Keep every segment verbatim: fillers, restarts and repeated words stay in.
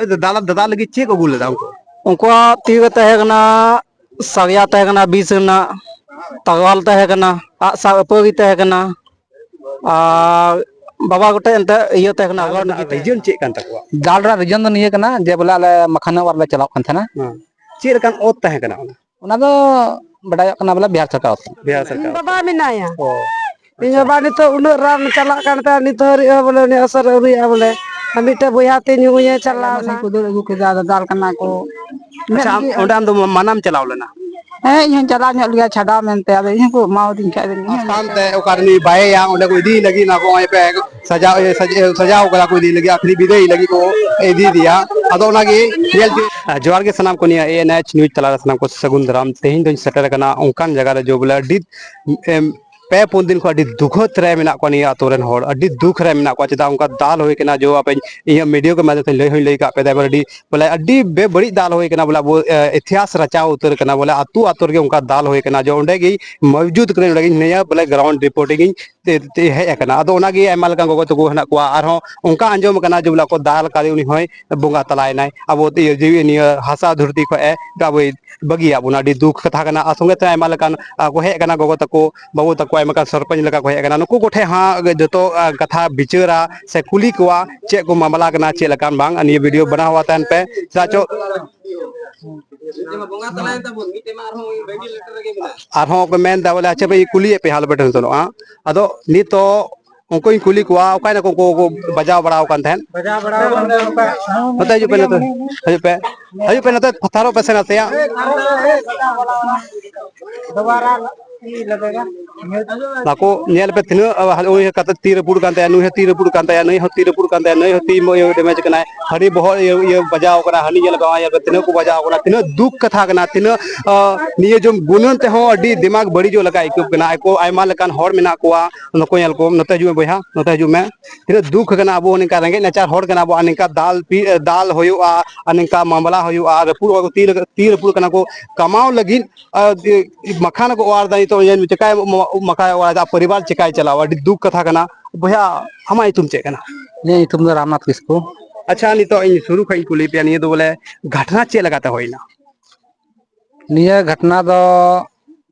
ᱫᱟᱫᱟ, ᱫᱟᱫᱟ ᱞᱟᱹᱜᱤᱫ ᱪᱮᱫ ᱠᱚ ᱟᱹᱜᱩ ᱞᱮᱫᱟ ᱩᱱᱠᱩ? ᱩᱱᱠᱩᱣᱟᱜ ᱛᱤ ᱨᱮ ᱛᱟᱦᱮᱸ ᱠᱟᱱᱟ ᱥᱟᱨᱭᱟ, ᱛᱟᱦᱮᱸ ᱠᱟᱱᱟ ᱵᱤᱥ ᱨᱮᱱᱟᱜ, ᱛᱟᱨᱣᱟᱞ ᱛᱟᱦᱮᱸ ᱠᱟᱱᱟ, ᱟᱜᱼᱥᱟᱨ ᱟᱹᱯᱟᱹᱲᱤ ᱛᱟᱦᱮᱸ ᱠᱟᱱᱟ, ᱟᱨ ᱵᱟᱵᱟ ᱠᱚᱴᱷᱮᱱ ᱮᱱᱛᱮ ᱤᱭᱟᱹ ᱛᱟᱦᱮᱸ ᱠᱟᱱᱟ, ᱫᱟᱞ ᱨᱚᱰ ᱨᱮᱱᱟᱜ ᱜᱮ ᱛᱟᱦᱮᱸ ᱨᱤᱡᱚᱱ ᱠᱟᱱᱟ᱾ ᱪᱮᱫ ᱠᱟᱱ ᱛᱟᱠᱚᱣᱟ? ᱫᱟᱞ ᱨᱮᱱᱟᱜ ᱨᱤᱡᱚᱱ ᱫᱚ ᱱᱤᱭᱟᱹ ᱠᱟᱱᱟ ᱡᱮ ᱵᱚᱞᱮ ᱟᱞᱮ ᱢᱟᱠᱷᱟᱱᱟ ᱚᱣᱟᱨ ᱞᱮ ᱪᱟᱞᱟᱣ ᱠᱟᱱ ᱛᱟᱦᱮᱱᱟ᱾ ᱦᱮᱸ᱾ ᱪᱮᱫ ᱞᱮᱠᱟᱱ ᱚᱛ ᱛᱟᱦᱮᱸ ᱠᱟᱱᱟ ᱚᱱᱟ? ᱚᱱᱟ ᱫᱚ ᱵᱟᱰᱟᱭᱚᱜ ᱠᱟᱱᱟ ᱵᱚᱞᱮ ᱵᱤᱦᱟᱨ ᱥᱚᱨᱠᱟᱨ ᱚᱛ ᱠᱟᱱᱟ᱾ ᱵᱤᱦᱟᱨ ᱥᱚᱨᱠᱟᱨ ᱤᱧ ᱚᱛ ᱵᱟᱵᱟ ᱠᱟᱱᱟ᱾ ᱢᱮᱱᱟᱭᱟ᱾ ᱚ, ᱤᱧ ᱟᱪᱪᱷᱟ᱾ ᱵᱟᱵᱟ ᱱᱤᱛᱚᱜ ᱩᱱᱟᱹᱜ ᱨᱟᱱ ᱪᱟᱞᱟᱜ ᱠᱟᱱ ᱛᱟᱭᱟ, ᱱᱤᱛ ᱦᱟᱹᱨᱤᱡ ᱦᱚᱸ ᱵᱚᱞᱮ ᱩᱱᱤ ᱚᱥᱚᱨ ᱟᱹᱣᱨᱤᱭᱟᱜᱼᱟ ᱵᱚᱞᱮ᱾ ᱟᱨ ᱢᱤᱫᱴᱮᱡ ᱵᱚᱭᱦᱟ ᱛᱤᱧ ᱦᱚᱸ ᱪᱟᱞᱟᱣ ᱮᱱᱟ᱾ ᱠᱚ ᱫᱟᱹᱲ ᱟᱹᱜᱩ ᱠᱮᱫᱟ, ᱟᱫᱚ ᱫᱟᱞ ᱠᱟᱱᱟ ᱠᱚ᱾ ᱟᱪᱪᱷᱟ, ᱟᱢ ᱚᱸᱰᱮ ᱟᱢ ᱫᱚ ᱢᱟᱱᱟᱢ ᱪᱟᱞᱟᱣ ᱞᱮᱱᱟ? ᱦᱮᱸ, ᱤᱧ ᱦᱚᱸᱧ ᱪᱟᱞᱟᱣ ᱧᱚᱜ ᱞᱮᱱ ᱜᱮᱭᱟ, ᱪᱷᱟᱰᱟᱣ ᱢᱮᱱᱛᱮ, ᱟᱫᱚ ᱤᱧ ᱦᱚᱸᱠᱚ ᱮᱢᱟᱣᱟᱫᱤᱧ ᱠᱷᱟᱡ ᱫᱚ ᱤᱧ ᱦᱚᱸ ᱟᱥᱛᱷᱟᱱ ᱛᱮ ᱚᱠᱟ ᱨᱤᱱᱤᱡ ᱵᱟᱭᱮᱭᱟ, ᱚᱸᱰᱮ ᱠᱚ ᱤᱫᱤᱭᱮ ᱞᱟᱹᱜᱤᱫ, ᱚᱱᱟ ᱠᱚ ᱱᱚᱜᱼᱚᱭ ᱯᱮ ᱥᱟᱡᱟᱣ, ᱥᱟᱡᱟᱣ, ᱥᱟᱡᱟᱣ ᱠᱟᱫᱟ ᱠᱚ ᱤᱫᱤ ᱞᱟᱹᱜᱤᱫ, ᱟᱹᱠᱷᱨᱤᱧ ᱵᱤᱫᱟᱹᱭ ᱞᱟᱹᱜᱤᱫ ᱠᱚ ᱤᱫᱤᱭᱮᱫᱮᱭᱟ᱾ ᱟᱫᱚ ᱚᱱᱟᱜᱮ ᱧᱮᱞ ᱪᱚ-, ᱟᱨ ᱡᱚᱦᱟᱨ ᱜᱮ ᱥᱟᱱᱟᱢ ᱠᱚ, ᱱᱤᱭᱟᱹ ᱮ ᱮᱱ ᱮᱭᱤᱪ ᱱᱤᱭᱩᱡᱽ ᱛᱟᱞᱟᱨᱮ ᱥᱟᱱᱟᱢ ᱠᱚ ᱥᱟᱹᱜᱩᱱ ᱫᱟᱨᱟᱢ᱾ ᱛᱮᱦᱮᱧ ᱫᱚᱧ ᱥᱮᱴᱮᱨ ᱟᱠᱟᱱᱟ ᱚᱱᱠᱟᱱ ᱡᱟᱭᱜᱟ ᱨᱮ ᱡᱮ ᱵᱚᱞᱮ ᱟᱹᱰᱤ, ᱮᱢ, ᱯᱮ ᱯᱩᱱ ᱫᱤᱱ ᱠᱷᱚᱱ ᱟᱹᱰᱤ ᱫᱩᱠᱷᱚᱛ ᱨᱮ ᱢᱮᱱᱟᱜ ᱠᱚᱣᱟ ᱱᱤᱭᱟᱹ ᱟᱛᱳ ᱨᱮᱱ ᱦᱚᱲ, ᱟᱹᱰᱤ ᱫᱩᱠ ᱨᱮ ᱢᱮᱱᱟᱜ ᱠᱚᱣᱟ᱾ ᱪᱮᱫᱟᱜ ᱚᱱᱠᱟ ᱫᱟᱞ ᱦᱩᱭ ᱠᱟᱱᱟ, ᱡᱮ ᱟᱯᱮ ᱤᱧᱟᱹᱜ ᱢᱤᱰᱤᱭᱟ ᱠᱚ ᱢᱟᱫᱷᱭᱚᱢ ᱛᱮ ᱞᱟᱹᱭ ᱦᱚᱸᱧ ᱞᱟᱹᱭ ᱠᱟᱜ ᱯᱮ, ᱛᱟᱨᱯᱚᱨᱮ ᱟᱹᱰᱤ ᱵᱚᱞᱮ ᱟᱹᱰᱤ ᱵᱮ-, ᱵᱟᱹᱲᱤᱡ ᱫᱟᱞ ᱦᱩᱭ ᱠᱟᱱᱟ, ᱵᱚᱞᱮ ᱟᱵᱚ, ᱮ, ᱤᱛᱤᱦᱟᱥ ᱨᱟᱪᱟᱣ ᱩᱛᱟᱹᱨ ᱠᱟᱱᱟ, ᱵᱚᱞᱮ ᱟᱹᱛᱩ ᱟᱹᱛᱩ ᱨᱮᱜᱮ ᱚᱱᱠᱟ ᱫᱟᱞ ᱦᱩᱭ ᱠᱟᱱᱟ᱾ ᱡᱮ ᱚᱸᱰᱮ ᱜᱮ ᱢᱚᱣᱡᱩᱫ ᱠᱟᱹᱱᱟᱹᱧ, ᱚᱸᱰᱮ ᱜᱮ ᱦᱤᱱᱟᱹᱧᱟ, ᱵᱚᱞᱮ ᱜᱨᱟᱣᱩᱱᱰ ᱨᱤᱯᱳᱨᱴᱤᱝ ᱤᱧ ᱛᱮ, ᱛᱮ ᱦᱮᱡ ᱟᱠᱟᱱᱟ᱾ ᱟᱫᱚ ᱚᱱᱟᱜᱮ ᱟᱭᱢᱟ ᱞᱮᱠᱟᱱ ᱜᱚᱜᱚ ᱛᱟᱠᱚ ᱦᱮᱱᱟᱜ ᱠᱚᱣᱟ, ᱟᱨᱦᱚᱸ ᱚᱱᱠᱟ ᱟᱸᱡᱚᱢ ᱟᱠᱟᱱᱟ ᱡᱮ ᱵᱚᱞᱮ ᱠᱚ ᱫᱟᱞ ᱠᱟᱫᱮ, ᱩᱱᱤ ᱦᱚᱸᱭ ᱵᱚᱸᱜᱟ ᱛᱟᱞᱟᱭᱮᱱᱟᱭ, ᱟᱵᱚ ᱤᱭᱟᱹ ᱡᱤᱣᱤ ᱱᱤᱭᱟᱹ ᱦᱟᱥᱟ ᱫᱷᱩᱨᱛᱤ ᱠᱷᱚᱡ ᱮ ᱟᱵᱚᱭ ᱵᱟᱹᱜᱤᱭᱟᱜ ᱵᱚᱱᱟ᱾ ᱟᱹᱰᱤ ᱫᱩᱠ ᱠᱟᱛᱷᱟ ᱠᱟᱱᱟ᱾ ᱟᱨ ᱥᱚᱸᱜᱮ ᱛᱮ ᱟᱭᱢᱟ ᱞᱮᱠᱟᱱ, ᱟ, ᱠᱚ ᱦᱮᱡ ᱟᱠᱟᱱᱟ ᱜᱚᱜᱚ ᱛᱟᱠᱚ, ᱵᱟᱹᱵᱩ ᱛᱟᱠᱚ, ᱟᱭᱢᱟ ᱞᱮᱠᱟᱱ ᱥᱚᱨᱯᱚᱧᱪ ᱞᱮᱠᱟ ᱠᱚ ᱦᱮᱡ ᱟᱠᱟᱱᱟ᱾ ᱱᱩᱠᱩ ᱠᱚᱴᱷᱮᱱ ᱦᱟᱸᱜ ᱡᱚᱛᱚ, ᱟ, ᱠᱟᱛᱷᱟ ᱵᱤᱪᱟᱹᱨᱟ ᱥᱮ ᱠᱩᱞᱤ ᱠᱚᱣᱟ ᱪᱮᱫ ᱠᱚ ᱢᱟᱢᱞᱟ ᱠᱟᱱᱟ, ᱪᱮᱫ ᱞᱮᱠᱟᱱ ᱵᱟᱝ᱾ ᱱᱤᱭᱟᱹ ᱵᱷᱤᱰᱤᱭᱳ ᱵᱮᱱᱟᱣ ᱦᱚᱣᱟ ᱛᱟᱦᱮᱱ ᱯᱮ, ᱪᱮᱫᱟᱜ ᱪᱚ ᱟᱨᱦᱚᱸ ᱠᱚ ᱢᱮᱱ ᱮᱫᱟ ᱵᱚᱞᱮ, ᱟᱪᱪᱷᱟ ᱵᱷᱟᱹᱭ, ᱠᱩᱞᱤᱭᱮᱫ ᱯᱮ ᱦᱟᱸᱜ, ᱟᱞᱚ ᱯᱮ tension ᱚᱜᱼᱟ᱾ ᱟᱫᱚ ᱱᱤᱛᱚᱜ ᱩᱱᱠᱩᱧ ᱠᱩᱞᱤ ᱠᱚᱣᱟ, ᱚᱠᱟ ᱱᱟᱠᱚ ᱠᱚ, ᱠᱚ ᱵᱟᱡᱟᱣ ᱵᱟᱲᱟ ᱟᱠᱟᱱ ᱛᱟᱦᱮᱸᱫ? ᱵᱟᱡᱟᱣ ᱵᱟᱲᱟ ᱟᱠᱟᱱ ᱛᱟᱦᱮᱸᱫ᱾ ᱱᱚᱛᱮ ᱦᱤᱡᱩᱜ ᱯᱮ, ᱱᱚᱛᱮ ᱦᱤᱡᱩᱜ ᱯᱮ, ᱦᱤᱡᱩᱜ ᱯᱮ, ᱱᱚᱛᱮ ᱛᱷᱟᱨᱚᱜ ᱯᱮ ᱥᱮ ᱱᱟᱥᱮᱭᱟᱜ᱾ ᱫᱚᱵᱟᱨᱟ ᱵᱟᱠᱚ ᱧᱮᱞ ᱯᱮ, ᱛᱤᱱᱟᱹᱜ, ᱟ, ᱩᱱᱤ ᱦᱚᱸ ᱠᱟᱛᱮ ᱛᱤ ᱨᱟᱹᱯᱩᱫ ᱠᱟᱱ ᱛᱟᱭᱟ, ᱱᱩᱭ ᱦᱚᱸ ᱛᱤ ᱨᱟᱹᱯᱩᱫ ᱠᱟᱱ ᱛᱟᱭᱟ, ᱱᱩᱭ ᱦᱚᱸ ᱛᱤ ᱨᱟᱹᱯᱩᱫ ᱠᱟᱱ ᱛᱟᱭᱟ, ᱱᱩᱭ ᱦᱚᱸ ᱛᱤ ᱢᱚ-, ᱤᱭᱟᱹ damage ᱠᱟᱱᱟᱭ, ᱦᱟᱹᱱᱤ ᱵᱚᱦᱚᱜ ᱤᱭᱟᱹ, ᱤᱭᱟᱹ ᱵᱟᱡᱟᱣ ᱠᱟᱱᱟ, ᱦᱟᱹᱱᱤ ᱧᱮᱞ ᱯᱮ, ᱦᱚᱸᱜᱼᱚᱭ ᱧᱮᱞ ᱯᱮ, ᱛᱤᱱᱟᱹᱜ ᱠᱚ ᱵᱟᱡᱟᱣ ᱠᱟᱱᱟ, ᱛᱤᱱᱟᱹᱜ ᱫᱩᱠ ᱠᱟᱛᱷᱟ ᱠᱟᱱᱟ, ᱛᱤᱱᱟᱹᱜ, ᱟ, ᱱᱤᱭᱟᱹ ᱡᱚᱢ ᱜᱩᱱᱟᱹᱱ ᱛᱮᱦᱚᱸ ᱟᱹᱰᱤ ᱫᱤᱢᱟᱜᱽ ᱵᱟᱹᱲᱤᱡᱚᱜ ᱞᱮᱠᱟ ᱟᱹᱭᱠᱟᱹᱜ ᱠᱟᱱᱟ᱾ ᱟᱠᱚ ᱟᱭᱢᱟ ᱞᱮᱠᱟᱱ ᱦᱚᱲ ᱢᱮᱱᱟᱜ ᱠᱚᱣᱟ, ᱱᱩᱠᱩ ᱧᱮᱞ ᱠᱚᱢ, ᱱᱚᱛᱮ ᱦᱤᱡᱩᱜ ᱢᱮ ᱵᱚᱭᱦᱟ, ᱱᱚᱛᱮ ᱦᱤᱡᱩᱜ ᱢᱮ᱾ ᱛᱤᱱᱟᱹᱜ ᱫᱩᱠ ᱠᱟᱱᱟ, ᱟᱵᱚ ᱱᱤᱝᱠᱟ ᱨᱮᱸᱜᱮᱡ ᱱᱟᱪᱟᱨ ᱦᱚᱲ ᱠᱟᱱᱟ ᱵᱚ, ᱟᱨ ᱱᱤᱝᱠᱟ ᱫᱟᱞ ᱯᱤ-, ᱫᱟᱞ ᱦᱩᱭᱩᱜᱼᱟ, ᱟᱨ ᱱᱤᱝᱠᱟ ᱢᱟᱢᱞᱟ ᱦᱩᱭᱩᱜᱼᱟ, ᱨᱟᱹᱯᱩᱫ, ᱛᱤ ᱨᱟᱹᱯᱩᱫ ᱠᱟᱱᱟ ᱠᱚ, ᱠᱟᱢᱟᱣ ᱞᱟᱹᱜᱤᱫ ᱟᱨ ᱢᱟᱠᱷᱟᱱ ᱠᱚ ᱚᱣᱟᱨ ᱮᱫᱟ, ᱱᱤᱛᱚᱜ ᱪᱮᱠᱟᱭ ᱢᱟᱠᱷᱟᱱ ᱚᱣᱟᱨ ᱮᱫᱟ, ᱯᱚᱨᱤᱵᱟᱨ ᱪᱮᱠᱟᱭ ᱪᱟᱞᱟᱣᱟ? ᱟᱹᱰᱤ ᱫᱩᱠ ᱠᱟᱛᱷᱟ ᱠᱟᱱᱟ᱾ ᱵᱚᱭᱦᱟ, ᱟᱢᱟᱜ ᱧᱩᱛᱩᱢ ᱪᱮᱫ ᱠᱟᱱᱟ? ᱤᱧᱟᱹᱜ ᱧᱩᱛᱩᱢ ᱫᱚ ᱨᱟᱢᱱᱟᱛᱷ ᱠᱤᱥᱠᱩ᱾ ᱟᱪᱪᱷᱟ, ᱱᱤᱛᱚᱜ ᱤᱧ ᱥᱩᱨᱩ ᱠᱷᱚᱡ ᱤᱧ ᱠᱩᱞᱤ ᱯᱮᱭᱟ, ᱱᱤᱭᱟᱹ ᱫᱚ ᱵᱚᱞᱮ ᱜᱷᱟᱴᱱᱟ ᱪᱮᱫ ᱞᱮᱠᱟᱛᱮ ᱦᱩᱭᱱᱟ? ᱱᱤᱭᱟᱹ ᱜᱷᱟᱴᱱᱟ ᱫᱚ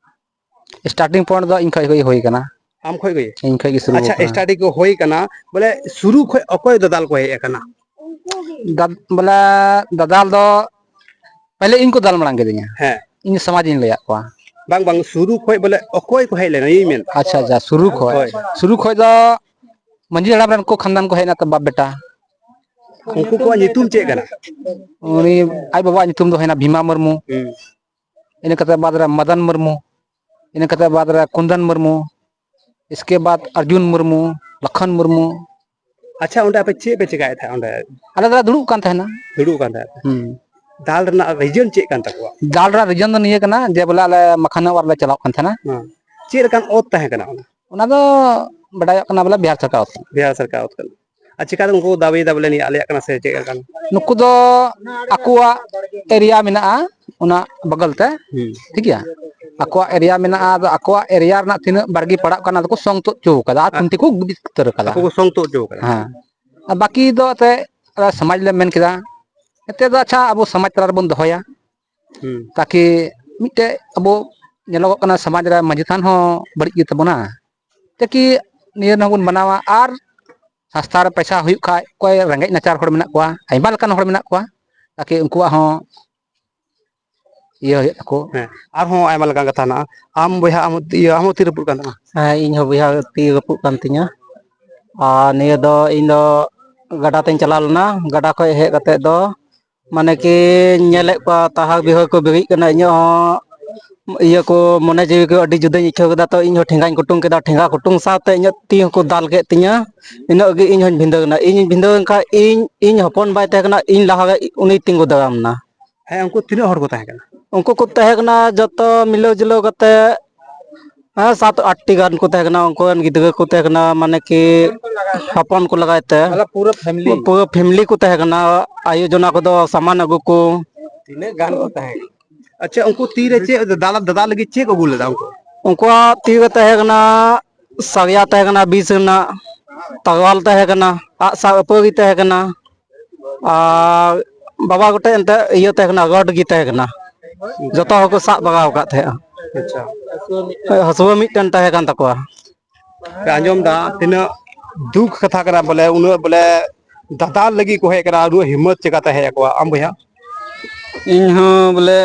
starting point ᱫᱚ ᱤᱧ ᱠᱷᱚᱡ ᱜᱮ ᱦᱩᱭ ᱠᱟᱱᱟ᱾ ᱟᱢ ᱠᱷᱚᱡ ᱜᱮ? ᱤᱧ ᱠᱷᱚᱡ ᱜᱮ ᱥᱩᱨᱩ ᱟᱪᱪᱷᱟ, ᱠᱟᱱᱟ᱾ Starting ᱠᱚ ᱦᱩᱭ ᱠᱟᱱᱟ, ᱵᱚᱞᱮ ᱥᱩᱨᱩ ᱠᱷᱚᱡ ᱚᱠᱚᱭ ᱫᱟᱫᱟᱞ ᱠᱚ ᱦᱮᱡ ᱟᱠᱟᱱᱟ? ᱫᱟᱫ-, ᱵᱚᱞᱮ ᱫᱟᱫᱟᱞ ᱫᱚ ᱯᱟᱦᱞᱮ ᱤᱧ ᱠᱚ ᱫᱟᱞ ᱢᱟᱲᱟᱝ ᱠᱤᱫᱤᱧᱟ᱾ ᱦᱮᱸ᱾ ᱤᱧ ᱥᱚᱢᱟᱡᱽ ᱤᱧ ᱞᱟᱹᱭᱟᱫ ᱠᱚᱣᱟ᱾ ᱵᱟᱝ, ᱵᱟᱝ, ᱥᱩᱨᱩ ᱠᱷᱚᱡ ᱵᱚᱞᱮ ᱚᱠᱚᱭ ᱠᱚ ᱦᱮᱡ ᱞᱮᱱᱟ, ᱤᱧ ᱢᱮᱱ᱾ ᱟᱪᱪᱷᱟ, ᱟᱪᱪᱷᱟ, ᱥᱩᱨᱩ ᱠᱷᱚᱡ᱾ ᱦᱳᱭ᱾ ᱥᱩᱨᱩ ᱠᱷᱚᱡ ᱫᱚ ᱢᱟᱹᱡᱷᱤ ᱦᱟᱲᱟᱢ ᱨᱮᱱ ᱠᱚ ᱠᱷᱟᱱᱫᱟᱱ ᱠᱚ ᱦᱮᱡ ᱮᱱᱟ, ᱛᱚ ᱵᱟᱯ ᱵᱮᱴᱟ᱾ ᱩᱱᱠᱩ ᱠᱚᱣᱟᱜ ᱧᱩᱛᱩᱢ ᱪᱮᱫ ᱠᱟᱱᱟ? ᱩᱱᱤ ᱟᱡ ᱵᱟᱵᱟᱣᱟᱜ ᱧᱩᱛᱩᱢ ᱫᱚ ᱦᱩᱭᱱᱟ ᱵᱷᱤᱢᱟ ᱢᱩᱨᱢᱩ᱾ ᱦᱩᱸ᱾ ᱤᱱᱟᱹ ᱠᱟᱛᱮ ᱵᱟᱫ ᱨᱮ ᱢᱟᱫᱟᱱ ᱢᱩᱨᱢᱩ, ᱤᱱᱟᱹ ᱠᱟᱛᱮ ᱵᱟᱫ ᱨᱮ ᱠᱩᱱᱫᱚᱱ ᱢᱩᱨᱢᱩ, ᱤᱥᱠᱮ ᱵᱟᱫ ᱟᱨᱡᱩᱱ ᱢᱩᱨᱢᱩ, ᱞᱚᱠᱷᱚᱱ ᱢᱩᱨᱢᱩ᱾ ᱟᱪᱪᱷᱟ, ᱚᱸᱰᱮ ᱟᱯᱮ ᱪᱮᱫ ᱯᱮ ᱪᱮᱠᱟᱭᱮᱫ ᱛᱟᱦᱮᱸᱫ ᱚᱸᱰᱮ? ᱟᱞᱮ ᱫᱚᱞᱮ ᱫᱩᱲᱩᱵ ᱠᱟᱱ ᱛᱟᱦᱮᱱᱟ᱾ ᱫᱩᱲᱩᱵ ᱠᱟᱱ ᱛᱟᱦᱮᱸᱫ ᱯᱮ? ᱦᱩᱸ᱾ ᱫᱟᱞ ᱨᱮᱱᱟᱜ reason ᱪᱮᱫ ᱠᱟᱱ ᱛᱟᱠᱚᱣᱟ? ᱫᱟᱞ ᱨᱮᱱᱟᱜ reason ᱫᱚ ᱱᱤᱭᱟᱹ ᱠᱟᱱᱟ ᱡᱮ ᱵᱚᱞᱮ ᱟᱞᱮ ᱢᱟᱠᱷᱟᱱ ᱚᱣᱟᱨ ᱞᱮ ᱪᱟᱞᱟᱣ ᱠᱟᱱ ᱛᱟᱦᱮᱱᱟ᱾ ᱦᱮᱸ᱾ ᱪᱮᱫ ᱞᱮᱠᱟᱱ ᱚᱛ ᱛᱟᱦᱮᱸ ᱠᱟᱱᱟ ᱚᱱᱟ? ᱚᱱᱟ ᱫᱚ ᱵᱟᱰᱟᱭᱚᱜ ᱠᱟᱱᱟ ᱵᱚᱞᱮ ᱵᱤᱦᱟᱨ ᱥᱚᱨᱠᱟᱨ ᱚᱛ ᱠᱟᱱᱟ᱾ ᱵᱤᱦᱟᱨ ᱥᱚᱨᱠᱟᱨ ᱚᱛ ᱠᱟᱱᱟ᱾ ᱟᱨ ᱪᱮᱠᱟ ᱛᱮ ᱩᱱᱠᱩ ᱠᱚ ᱫᱟᱵᱤᱭᱮᱫᱟ ᱵᱚᱞᱮ ᱱᱤᱭᱟᱹ ᱟᱞᱮᱭᱟᱜ ᱠᱟᱱᱟ ᱥᱮ ᱪᱮᱫ ᱞᱮᱠᱟᱱ? ᱱᱩᱠᱩ ᱫᱚ ᱟᱠᱚᱣᱟᱜ area ᱢᱮᱱᱟᱜᱼᱟ ᱚᱱᱟ ᱵᱟᱜᱟᱞ ᱛᱮ, ᱦᱩᱸ᱾ ᱴᱷᱤᱠ ᱜᱮᱭᱟ? ᱟᱠᱚᱣᱟᱜ area ᱢᱮᱱᱟᱜᱼᱟ, ᱟᱫᱚ ᱟᱠᱚᱣᱟᱜ area ᱨᱮᱱᱟᱜ ᱛᱤᱱᱟᱹᱜ ᱵᱟᱲᱜᱮ ᱯᱟᱲᱟᱜ ᱠᱟᱱᱟ, ᱟᱫᱚ ᱠᱚ ᱥᱚᱝ ᱛᱩᱫ ᱦᱚᱪᱚ ᱠᱟᱫᱟ ᱟᱨ ᱟ-, ᱠᱷᱩᱱᱴᱤ ᱠᱚ ᱵᱤᱫ ᱩᱛᱟᱹᱨ ᱠᱟᱫᱟ᱾ ᱟᱠᱚ ᱠᱚ ᱥᱚᱝ ᱛᱩᱫ ᱦᱚᱪᱚ ᱠᱟᱫᱟ᱾ ᱦᱮᱸ᱾ ᱟᱨ ᱵᱟᱹᱠᱤ ᱫᱚ ᱮᱱᱛᱮᱫ ᱟᱞᱮ ᱥᱚᱢᱟᱡᱽ ᱞᱮ ᱢᱮᱱ ᱠᱮᱫᱟ, ᱮᱱᱛᱮᱫ ᱫᱚ ᱟᱪᱪᱷᱟ, ᱟᱵᱚ ᱥᱚᱢᱟᱡᱽ ᱛᱟᱞᱟ ᱨᱮᱵᱚᱱ ᱫᱚᱦᱚᱭᱟ, ᱦᱩᱸ᱾ ᱛᱟᱠᱤ ᱢᱤᱫᱴᱮᱡ ᱟᱵᱚ ᱧᱮᱞᱚᱜᱚᱜ ᱠᱟᱱᱟ ᱥᱚᱢᱟᱡᱽ ᱨᱮ ᱢᱟᱹᱡᱷᱤ ᱛᱷᱟᱱ ᱦᱚᱸ ᱵᱟᱹᱲᱤᱡ ᱜᱮ ᱛᱟᱵᱚᱱᱟ, ᱛᱟᱠᱤ ᱱᱤᱭᱟᱹ ᱨᱮᱦᱚᱸ ᱵᱚᱱ ᱢᱟᱱᱟᱣᱟ᱾ ᱟᱨ ᱥᱟᱥᱛᱟ ᱨᱮ ᱯᱚᱭᱥᱟ ᱦᱩᱭᱩᱜ ᱠᱷᱟᱡ, ᱚᱠᱚᱭ ᱨᱮᱸᱜᱮᱡ ᱱᱟᱪᱟᱨ ᱦᱚᱲ ᱢᱮᱱᱟᱜ ᱠᱚᱣᱟ, ᱟᱭᱢᱟ ᱞᱮᱠᱟᱱ ᱦᱚᱲ ᱢᱮᱱᱟᱜ ᱠᱚᱣᱟ, ᱛᱟᱠᱤ ᱩᱱᱠᱩᱣᱟᱜ ᱦᱚᱸ ᱤᱭᱟᱹ ᱦᱩᱭᱩᱜ ᱛᱟᱠᱚ᱾ ᱦᱮᱸ, ᱟᱨᱦᱚᱸ ᱟᱭᱢᱟ ᱞᱮᱠᱟᱱ ᱠᱟᱛᱷᱟ ᱦᱮᱱᱟᱜᱼᱟ᱾ ᱟᱢ ᱵᱚᱭᱦᱟ, ᱟᱢ ᱦᱚᱸ ᱛᱤ-, ᱤᱭᱟᱹ, ᱟᱢ ᱦᱚᱸ ᱛᱤ ᱨᱟᱹᱯᱩᱫ ᱠᱟᱱ ᱛᱟᱢᱟ? ᱦᱮᱸ, ᱤᱧ ᱦᱚᱸ ᱵᱚᱭᱦᱟ ᱛᱤ ᱨᱟᱹᱯᱩᱫ ᱠᱟᱱ ᱛᱤᱧᱟᱹ᱾ ᱟᱨ ᱱᱤᱭᱟᱹ ᱫᱚ ᱤᱧ ᱫᱚ ᱜᱟᱰᱟ ᱛᱮᱧ ᱪᱟᱞᱟᱣ ᱞᱮᱱᱟ᱾ ᱜᱟᱰᱟ ᱠᱷᱚᱡ ᱦᱮᱡ ᱠᱟᱛᱮ ᱫᱚ ᱢᱟᱱᱮ ᱠᱤ ᱧᱮᱞᱮᱫ ᱠᱚᱣᱟ ᱛᱟᱦᱟ ᱵᱤᱦᱟᱹ ᱠᱚ ᱵᱮᱨᱮᱫ ᱠᱟᱱᱟ᱾ ᱤᱧᱟᱹᱜ ᱦᱚᱸ ᱤᱭᱟᱹ ᱠᱚ ᱢᱚᱱᱮ ᱡᱤᱣᱤ ᱠᱚ ᱟᱹᱰᱤ ᱡᱩᱫᱟᱹᱧ ᱟᱹᱭᱠᱟᱹᱣ ᱠᱮᱫᱟ᱾ ᱛᱚ ᱤᱧ ᱦᱚᱸ ᱴᱷᱮᱸᱜᱟᱧ ᱠᱩᱴᱩᱝ ᱠᱮᱫᱟ᱾ ᱴᱷᱮᱸᱜᱟ ᱠᱩᱴᱩᱝ ᱥᱟᱶᱛᱮ ᱤᱧᱟᱹᱜ ᱛᱤ ᱦᱚᱸᱠᱚ ᱫᱟᱞ ᱠᱮᱫ ᱛᱤᱧᱟᱹ᱾ ᱤᱱᱟᱹᱜ ᱜᱮ ᱤᱧ ᱦᱚᱸᱧ ᱵᱷᱤᱸᱫᱟᱹᱲ ᱮᱱᱟ᱾ ᱤᱧ ᱵᱷᱤᱸᱫᱟᱹᱲ ᱮᱱ ᱠᱷᱟᱡ ᱤᱧ, ᱤᱧ ᱦᱚᱯᱚᱱ ᱵᱟᱭ ᱛᱟᱦᱮᱸ ᱠᱟᱱᱟ, ᱤᱧ ᱞᱟᱦᱟ ᱨᱮ ᱩᱱᱤᱭ ᱛᱤᱸᱜᱩ ᱫᱟᱨᱟᱢ ᱮᱱᱟ᱾ ᱦᱮᱸ, ᱩᱱᱠᱩ ᱛᱤᱱᱟᱹᱜ ᱦᱚᱲ ᱠᱚ ᱛᱟᱦᱮᱸ ᱠᱟᱱᱟ? ᱩᱱᱠᱩ ᱠᱚ ᱛᱟᱦᱮᱸ ᱠᱟᱱᱟ ᱡᱚᱛᱚ ᱢᱤᱞᱟᱹᱣ ᱡᱩᱞᱟᱹᱣ ᱠᱟᱛᱮ, ᱦᱮᱸ, ᱥᱟᱛ ᱟᱴ ᱴᱤ ᱜᱟᱱ ᱠᱚ ᱛᱟᱦᱮᱸ ᱠᱟᱱᱟ᱾ ᱩᱱᱠᱩ ᱨᱮᱱ ᱜᱤᱫᱽᱨᱟᱹ ᱠᱚ ᱛᱟᱦᱮᱸ ᱠᱟᱱᱟ, ᱢᱟᱱᱮ ᱠᱤ ᱦᱚᱯᱚᱱ ᱠᱚ ᱞᱟᱜᱟᱭ ᱛᱮ᱾ ᱢᱟᱱᱮ ᱯᱩᱨᱟᱹ family? ᱯᱩᱨᱟᱹ family ᱠᱚ ᱛᱟᱦᱮᱸ ᱠᱟᱱᱟ᱾ ᱟᱭᱳ ᱡᱚᱱᱟ ᱠᱚᱫᱚ ᱥᱟᱢᱟᱱ ᱟᱹᱜᱩ ᱠᱚ᱾ ᱛᱤᱱᱟᱹᱜ ᱜᱟᱱ ᱠᱚ ᱛᱟᱦᱮᱸ ᱠᱟᱱᱟ? ᱟᱪᱪᱷᱟ, ᱩᱱᱠᱩ ᱛᱤᱨᱮ ᱪᱮᱫ ᱫᱟᱞ, ᱫᱟᱫᱟᱞ ᱞᱟᱹᱜᱤᱫ ᱪᱮᱫ ᱠᱚ ᱟᱹᱜᱩ ᱞᱮᱫᱟ ᱩᱱᱠᱩ? ᱩᱱᱠᱩᱣᱟᱜ ᱛᱤ ᱨᱮ ᱛᱟᱦᱮᱸ ᱠᱟᱱᱟ ᱥᱟᱨᱭᱟ ᱛᱟᱦᱮᱸ ᱠᱟᱱᱟ, ᱵᱤᱥ ᱨᱮᱱᱟᱜ ᱛᱟᱨᱣᱟᱞ ᱛᱟᱦᱮᱸ ᱠᱟᱱᱟ, ᱟᱜᱼᱥᱟᱨ ᱟᱹᱯᱟᱹᱲᱤ ᱛᱟᱦᱮᱸ ᱠᱟᱱᱟ᱾ ᱟᱨ ᱵᱟᱵᱟ ᱜᱚᱴᱮᱡ ᱮᱱᱛᱮ ᱤᱭᱟᱹ ᱛᱟᱦᱮᱸ ᱠᱟᱱᱟ, ᱜᱚᱰ ᱜᱮ ᱛᱟᱦᱮᱸ ᱠᱟᱱᱟ᱾ ᱡᱚᱛᱚ ᱦᱚᱲ ᱠᱚ ᱥᱟᱵ ᱵᱟᱜᱟᱣ ᱟᱠᱟᱫ ᱛᱟᱦᱮᱸᱜᱼᱟ᱾ ᱟᱪᱪᱷᱟ᱾ ᱦᱟᱹᱥᱩᱣᱟᱹ ᱢᱤᱫᱴᱮᱱ ᱛᱟᱦᱮᱸ ᱠᱟᱱ ᱛᱟᱠᱚᱣᱟ᱾ ᱯᱮ ᱟᱸᱡᱚᱢ ᱫᱟ ᱛᱤᱱᱟᱹᱜ ᱫᱩᱠ ᱠᱟᱛᱷᱟ ᱠᱟᱱᱟ, ᱵᱚᱞᱮ ᱩᱱᱟᱹᱜ ᱵᱚᱞᱮ ᱫᱟᱫᱟᱞ ᱞᱟᱹᱜᱤᱫ ᱠᱚ ᱦᱮᱡ ᱠᱟᱱᱟ, ᱩᱱᱟᱹᱜ ᱦᱤᱢᱢᱚᱛ ᱪᱮᱠᱟᱛᱮ ᱦᱮᱡ ᱟᱠᱚᱣᱟ? ᱟᱢ ᱵᱚᱭᱦᱟ? ᱤᱧ ᱦᱚᱸ ᱵᱚᱞᱮ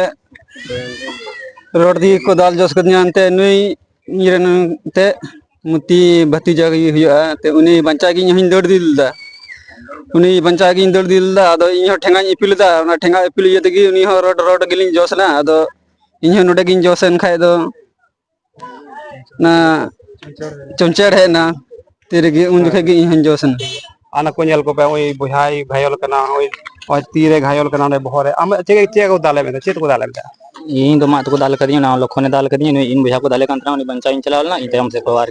ᱨᱚᱰ ᱫᱤᱭᱮ ᱠᱚ ᱫᱟᱞ ᱡᱚᱥ ᱠᱟᱫᱤᱧᱟ, ᱮᱱᱛᱮ ᱱᱩᱭ ᱤᱧ ᱨᱮᱱ ᱮᱱᱛᱮ ᱢᱩᱛᱤ ᱵᱷᱟᱛᱤᱡᱟ ᱜᱮ ᱦᱩᱭᱩᱜᱼᱟ, ᱮᱱᱛᱮ ᱩᱱᱤ ᱵᱟᱧᱪᱟᱣ ᱜᱮ ᱤᱧ ᱦᱚᱸᱧ ᱫᱟᱹᱲ ᱤᱫᱤ ᱞᱮᱫᱟ᱾ ᱩᱱᱤ ᱵᱟᱧᱪᱟᱣ ᱜᱤᱧ ᱫᱟᱹᱲ ᱤᱫᱤ ᱞᱮᱫᱟ, ᱟᱫᱚ ᱤᱧ ᱦᱚᱸ ᱴᱷᱮᱸᱜᱟᱧ ᱤᱯᱤᱞ ᱞᱮᱫᱟ, ᱚᱱᱟ ᱴᱷᱮᱸᱜᱟ ᱤᱯᱤᱞ ᱤᱭᱟᱹ ᱛᱮᱜᱮ ᱩᱱᱤ ᱦᱚᱸ ᱨᱚᱰ ᱨᱚᱰ ᱜᱮᱞᱤᱧ ᱡᱚᱥ ᱮᱱᱟ᱾ ᱟᱫᱚ ᱤᱧ ᱦᱚᱸ ᱱᱚᱰᱮ ᱜᱤᱧ ᱡᱚᱥ ᱮᱱ ᱠᱷᱟᱡ ᱫᱚ ᱚᱱᱟ ᱪᱚᱢᱪᱮᱲ ᱦᱮᱡ ᱮᱱᱟ ᱛᱤ ᱨᱮᱜᱮ, ᱩᱱ ᱡᱚᱠᱷᱮᱡ ᱜᱮ ᱤᱧ ᱦᱚᱸᱧ ᱡᱚᱥ ᱮᱱᱟ᱾ ᱟᱨ ᱱᱟ ᱠᱚ ᱧᱮᱞ ᱠᱚᱯᱮ, ᱳᱭ ᱵᱚᱭᱦᱟᱭ ᱜᱷᱟᱭᱚᱞ ᱠᱟᱱᱟ, ᱳᱭ, ᱳᱭ ᱛᱤ ᱨᱮ ᱜᱷᱟᱭᱚᱞ ᱠᱟᱱᱟ, ᱚᱸᱰᱮ ᱵᱚᱦᱚᱜ ᱨᱮ᱾ ᱟᱢ ᱪᱮᱫ, ᱪᱮᱫ ᱠᱚ ᱫᱟᱞᱮ ᱢᱮ, ᱪᱮᱫ ᱠᱚ ᱫᱟᱞᱮ ᱢᱮ? ᱤᱧ ᱫᱚ ᱢᱟ ᱛᱟᱠᱚ ᱫᱟᱞ ᱠᱟᱫᱤᱧᱟ, ᱚᱱᱟ ᱞᱚᱠᱷᱚᱱᱮ ᱫᱟᱞ ᱠᱟᱫᱤᱧᱟ, ᱱᱩᱭ ᱤᱧ ᱵᱚᱭᱦᱟ ᱠᱚ ᱫᱟᱞᱮ ᱠᱟᱱ ᱛᱟᱦᱮᱱᱟ, ᱩᱱᱤ ᱵᱟᱧᱪᱟᱣ ᱤᱧ ᱪᱟᱞᱟᱣ ᱞᱮᱱᱟ, ᱤᱧ ᱛᱟᱭᱚᱢ ᱥᱮᱫ ᱠᱚ ᱟᱨ